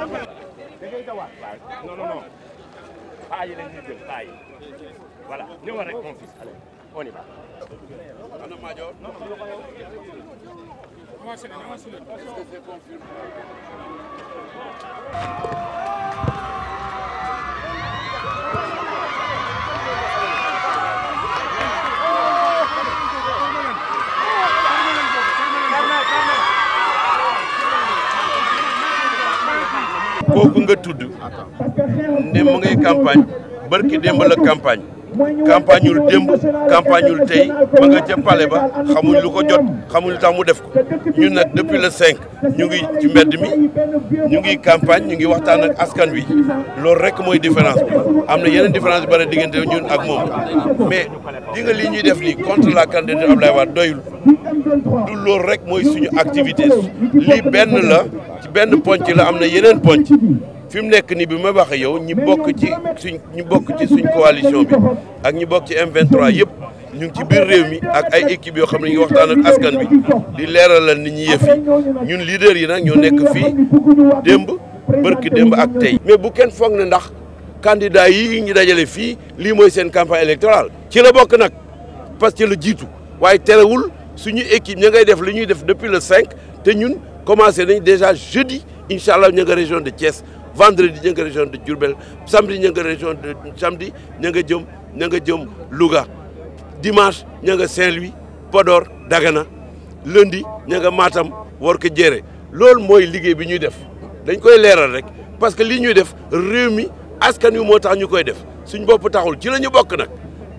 Non, non, non. Pas les deux, pas. Voilà, nous allons mon fils. Allez, on y va. kooku nga tudd ne mu ngay campagne barki démb la campagne campagneul démb campagneul tey ma nga ca palais ba xamuñ lu ko jot xamuñ lu tax mu def ko ñun nag depuis le 5 ñu ngi ci mbedd mi ñu ngi campagne ñu ngi waxtaan ak askan wi loolu rek mooy différence bi am na yeneen différence bi bari diggante ñun ak moom mais di nga lii ñuy def nii contre la candidature Abdoulaye Wade doyul du loolu rek mooy suñu activité lii benn la ci benn ponc la am na yeneen ponc fi mu nekk nii bi ma wax yow ñi bokk ci suñ coalition bi ak ñi bokk ci M23 yëpp ñu ngi ci biir réew mi ak ay équipe yoo xam ne ñu ngi waxtaan ak askan bi di leeralal nit ñi yëf yi ñun leader yi nag ñoo nekk fii démb bërki démb ak tey. mais bu kenn foog ne ndax candidat yi ñu dajale fii lii mooy seen campagne électorale ci la bokk nag parce que la jiitu waaye terewul suñu équipe ña ngay def li ñuy def depuis le 5 te ñun commencé nañ déjà jeudi incha allah ña nga région de Thiès. vendredi ña nga région de Diourbel samedi ña nga région de samedi ña nga jëm Louga dimanche ña nga Saint-Louis Podor Dagana lundi ña nga Matam war ko jëre loolu mooy liggéey bi ñuy def dañ koy leeral rek parce que li ñuy def réew mi askan wi moo tax ñu koy def suñ bopp taxul ci la ñu bokk nag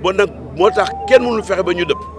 bon nag moo tax kenn mënul fexe ba ñu dëpp